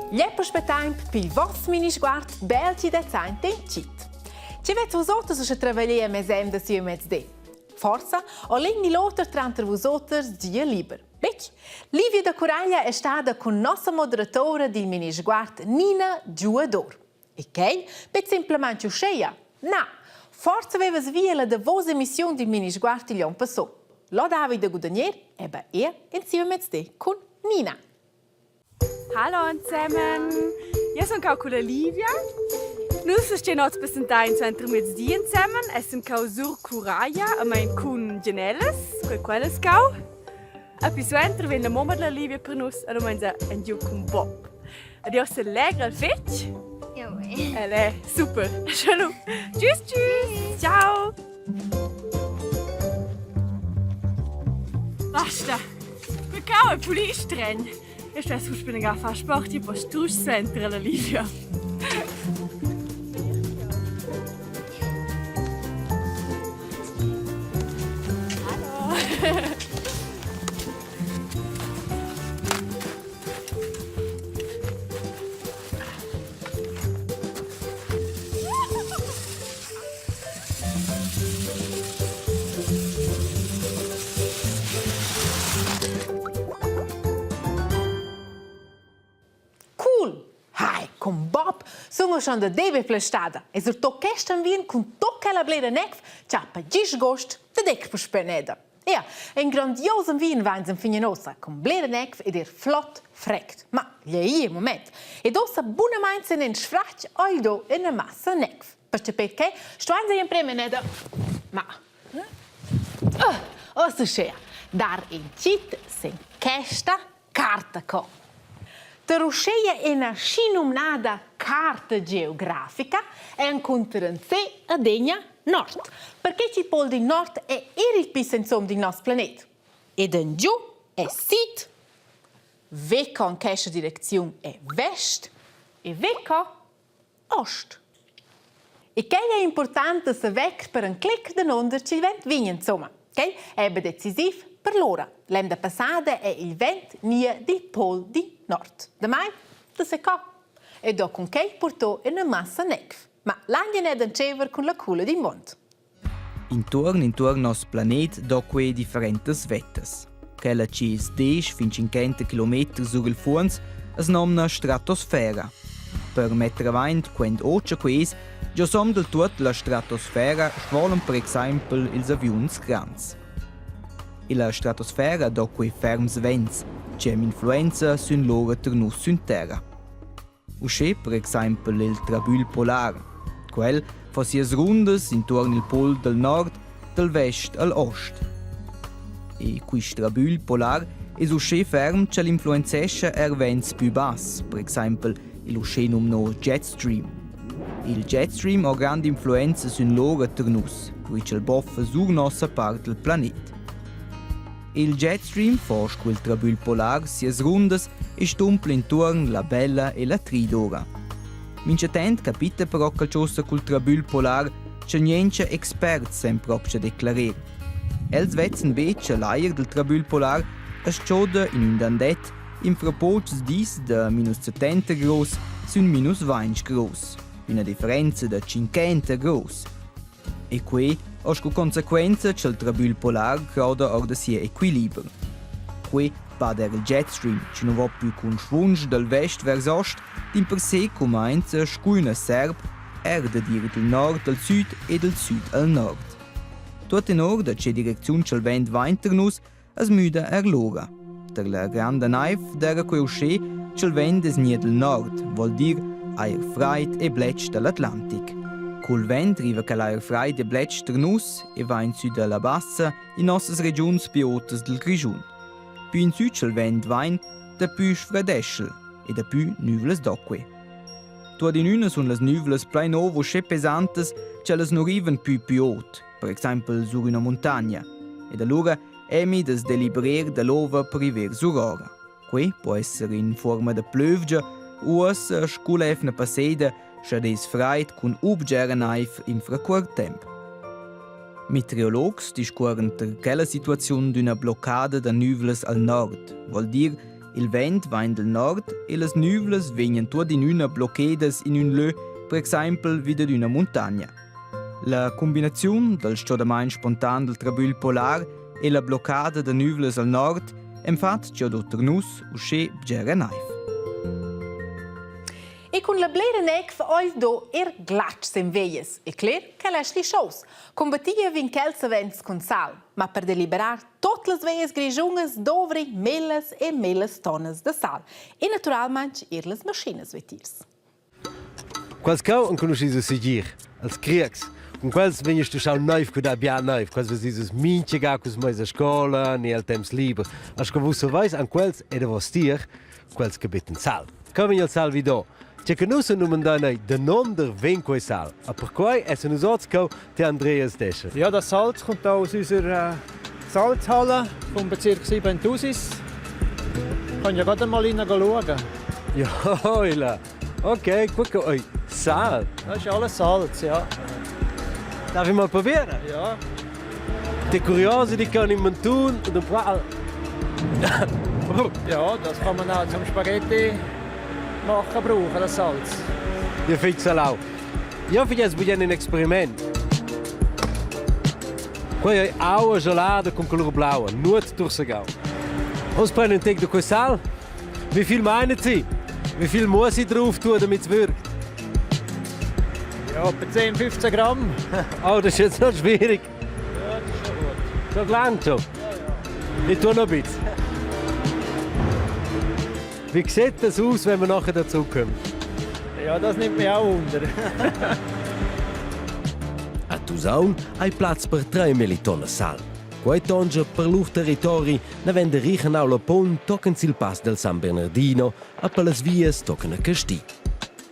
Gliè puspè temp pil voss Minisguard bel chi det saint in chit. Chi vezz vus oters usche travaglier a mesemda sieu mezdi? Forsa ho l'in ni l'oter tranter vus oters gia liber. Betg? Livia da Curaglia è stada cun nossa moderatora dil Minisguard Nina Giuador. E quei betg simplamain uscheia. Na, forsa vevas via la davosa emissiun dil Minisguard igl onn passò. Là David da Gudagner ebba er in siu mezdi cun Nina. Hallo ensemen! Io sun cau culla Livia. Nus stin oz presentar in suentermezdi ensemen. Essem cau sur Curaglia, a mein cun Genelles, quei quellas cau. E pi suenter vegn la mamma della Livia per nus e lu meinsa engiu cun Bob. Ed io selegrel fetg. El è super. Schalu. Tschüss, tschüss. Ciao. Basta. Quei cau è pulì stregn. Io stess puspei a far sport, io poss strusch suenter alla Livia. Hallo. Cool! Hai, cun Bob sun schon da debel stada e surtut quest unviern cun tut quella blera necf chappa gist gost da dec puspè neda. Ja, in grandios unviern vains infine nossa cun blera necf ed er flott frect. Ma gl'è il moment. Ed ossa bunamain sen in sfratg oi do ina massa necf. Perche perché stuains ei emprem eneda ma oh, uschea dar in chit sen questa carta co. Per uscheia ina schinumnada carta geografica è encunter en se adegna nord, perché chi pol dil nord è er il pi sensom dil nos planet. Ed en giu è sid, veco en questa direcziun è vest e veco ost. E quei è important da saver per in clic danunder ch'il vent vegn insomma. Quei è be decisiv per l'ora. L'emda passada è il vent nia dil pol di nord. Damai da secò. E do cun quei purtò ina massa necf. Ma l'angen è d'entschever cun la cula di mond. Intuorn intuorn nos planet do quei differentas vettas. Quella chi es desch fin tschinquanta kilometers sur il fuonz as nomna stratosfera. Per metter avaint quent ot cha que es, giosom del tuot la stratosfera svolan per exaimpel ils aviuns grands. Illa stratosfera do quei ferms vents, chi han influenza sün l'ora tar nus sün terra. Uschè per exaimpel il trabügl polar. Quel fa sias rundas intuorn il pol dal nord, dal vest al ost. E quist trabügl polar es uschè ferm ch'el influenzescha eir vents pü bass, per exaimpel il uschenumno jetstream. Il jetstream ho grand'influenza sün l'ora tar nus, pur ch'el boffa sur nossa part dal planet. Il jetstream fa scu il trabügl polar sias rundas e stumpla intuorn la bella e la trid'ora. Minchatant capita però qualchosa cul trabügl polar cha niencha experts san propcha declarer. Els vezzan be cha l'ajer dal trabügl polar as gioda in ün dandet infra pochs dis da minus 70 graus sün minus 20 graus, üna differenza da 50 graus. E quei ha sco consequenza ch'el trabügl polar croda or da sia equiliber. Quei bada er il jetstream, che nu va pü cun schwunsch dal vest vers ost, dimpersè cumainza scu üna serp er dad ir dal nord al süd e dal süd al nord. Tuot tenor da che direcziun cha'l vent vain tar nus, as müda er l'ora. Tar la granda naiv d'eira quei uschè cha'l vent es gnir dal nord, voul dir ajer fraid e bletsch da l'Atlantic. Cul vent riva quel ajer fraid e bletsch tar nus e va in sü da la Bassa in nossas regiuns pü otas dal Grischun. Pü in sü cha'l vent vain, dapü sfradesch'el e dapü nüvlas do que. Tuot in üna sun las nüvlas plain ov uschè pesantas ch'ellas nu rivan pü pü ot, per exaimpel sur üna muntagna. Ed alura emi da's deliberer da l'ova per river surora. Quei po esser in fuorma da plövgia u uossa scu l'efna passeda scha es fraid cun u bgera naiv infra cuort temp. Meteorologs discuorran tar quella situaziun d'üna bloccada da nüvlas al nord, vuol dir. Il vent vain dal nord e las nüvlas vegnan tuot in üna blocchedas in ün lö, per exaimpel vi dad üna muntagna. La cumbinaziun dal stgodamaint spontan dal trabügl polar e la bloccada da nüvlas al nord hem fat giò doter nus uschè bgera naiv. E cun la blera necf oi do er glatsch sen veias. E cler che l'è schlischous. Combattia vin quel savens cun sal. Ma per deliberar tot las veias grischunas dovri mellas e mellas tonnas da sal. E naturalmaing er las maschinas vetiers. Quels cheu enconuschis vus segir, els Griecs. Cun quels vegnis stuschau neiv cu da bia neiv. Quels vesis vus mintga ga cus meis a scola ni el temps liber. A sco vus saveis han quels e davos tier quels che betten sal. Co vegn il sal vi do? Tge che nus numendain ei danunder vegn quei sal. A perquei essen nus oz cheu ti Andreas Descher. Ja, das Salz kommt da aus unserer Salzhalle vom Bezirk 7 Thusis. Kann ja gerade mal rein schauen. Ja, Ila. Okay, guck, oi, Sal. Das ist alles Salz, ja. Darf ich mal probieren? Ja. Die Kuriose, die kann ich mir tun und ein paar Ja, das kann man auch zum Spaghetti machen brauchen, das Salz. Ja, fix auch. Io fagess bugen in experiment. Quei ei aua gelada cun colur blaua, nuot tursegau. Oz prend in tec da quei sal. Wie viel meinen Sie? Wie viel muss ich drauf tun, damit es wirkt? Ja, etwa 10, 15 Gramm. Oh, das ist jetzt noch schwierig. Ja, das ist schon gut. Schon gelangt schon? Ja, ja. Ich tue noch ein bisschen. Wie sieht das aus, wenn wir nachher dazu kommen? Ja, das nimmt mich auch wunder. A Tusaun hai plaz per 3 tonnas sal. Quei tongia per lur territori naven da Riechenau la Pont tochen sil pass del San Bernardino a per las vias tochen a Casti.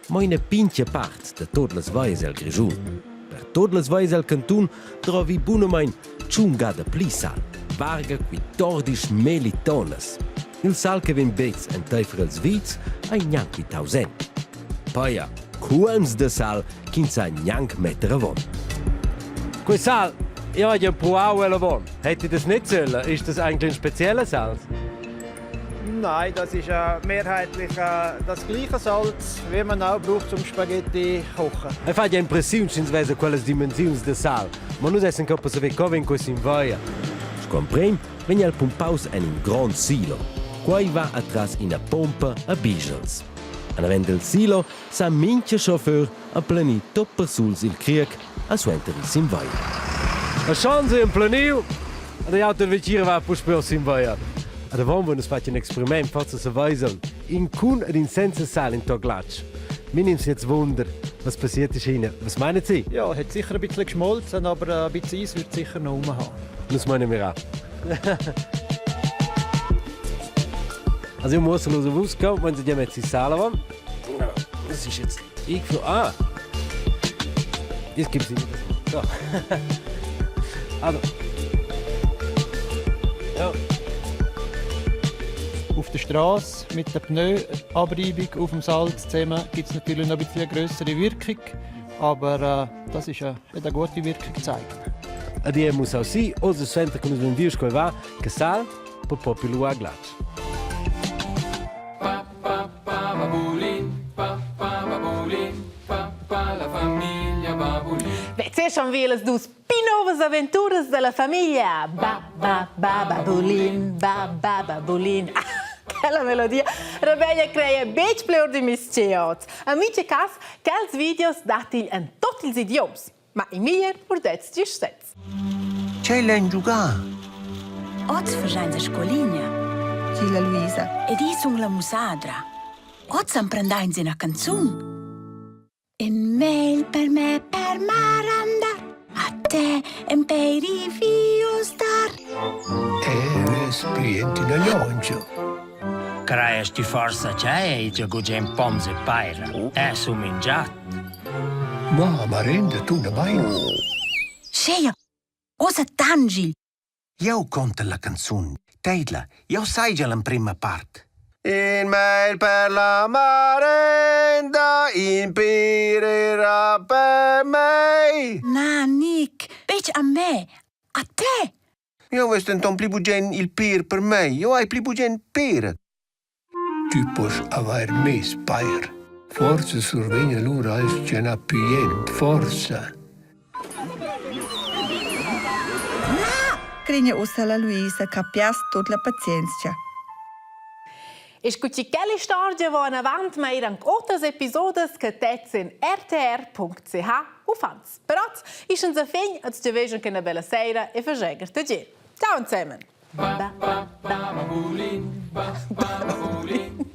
Mo ina pintga part da tot las vias el Grischun. Per tot las vias el cantun drovi bunamein tschun ga da pli sal, varga quittordisch melli tonnas. Il sal che vegn bets enteifer ils vits ei gnanc quitaus en. Paia, cuolms da sal ch'ins sa gnanc metter avon. Quei sal, io hai empruau el avon. Hätte das nicht sollen? Ist das eigentlich ein spezieller Salz? Nein, das ist äh, mehrheitlich äh, das gleiche Salz, wie man auch braucht zum Spaghetti kochen. E fa ja impressiun sch'ins vesa quellas dimensiuns da sal. Ma nus essan co per saver co vegn quei sin vaia. Sco emprem vegn el pumpaus en in grond silo. Quei va atras ina pompa a Bischels. Anavend il silo sa mintga chauffeur emplenir tot persuls il criec a suenter il sin vaia. A chance empleniu ed auter vitgira va puspei sin vaia. Ad avon nus fatg in experiment, forsa saveisel, in cun ed in senza sal in toc glatsch. Mi nimm's jetzt Wunder, was passiert ist Ihnen? Was meinen Sie? Ja, hat sicher ein bisschen geschmolzen, aber ein bisschen Eis wird sicher noch rum haben. Das meinen wir auch. Also ich muss los rausgehen, wenn Sie die jetzt in Sala wollen. Das ist jetzt ich Ah! Jetzt gibt's nicht. So. Also. Ja. Auf der Straße mit der Pneuabreibung auf dem Salz zusammen gibt es natürlich noch ein bisschen eine grössere Wirkung, aber äh, das ist eine, hat eine gute Wirkung gezeigt. A dir muss auch sein, oz suenter che nus vein viu sco ei va, che sal po propi luar glatsch. Beh, schon wie las dus pi novas aventuras della famiglia. Ba ba ba ba bulin, ba ba ba bulin. Quella melodia rebella creia betg pli or di mis tgeots. En mintga cas, quels videos dat igl en tot ils idioms. Ma il meglier purdets gist sez. Tgei lein giugar? Oz fagein a scoligna. Di la Luisa. Ed io sun la musadra. Oz emprendeins ina canzun. In mail per me per marandar, a te en per i vio star. Eh, splienti da longia. Creias ti forsa che ei già gugent poms e paira? È sun mingiat. Ma marenda tuna bain. Scheia, ossa tangil. Jau conta la canzun. Teidla, jau sai già l'emprima part. In mail per la marenda, in pirera per mei. Na, Nick, betg a me, a te. Jau vess denton pli bugen il pir per mei. Jau hai pli bugen pera. Tü post avair meis pair. Forsa survegna lura alch ch'eu n'ha pü jent, forsa. Grigna ussa la Luisa ch'ha piars tut la pazienzia. E scu chi quella istorgia vo anavant, ma eir anc otras episodas che tets in rtr.ch uffants. Per oz ischans a fin, az giaveschan che una bella sera e fageger tgi. Ciao insemen! Ba, ba, ba, ba, ba, ba, ba, ba, ba, ba.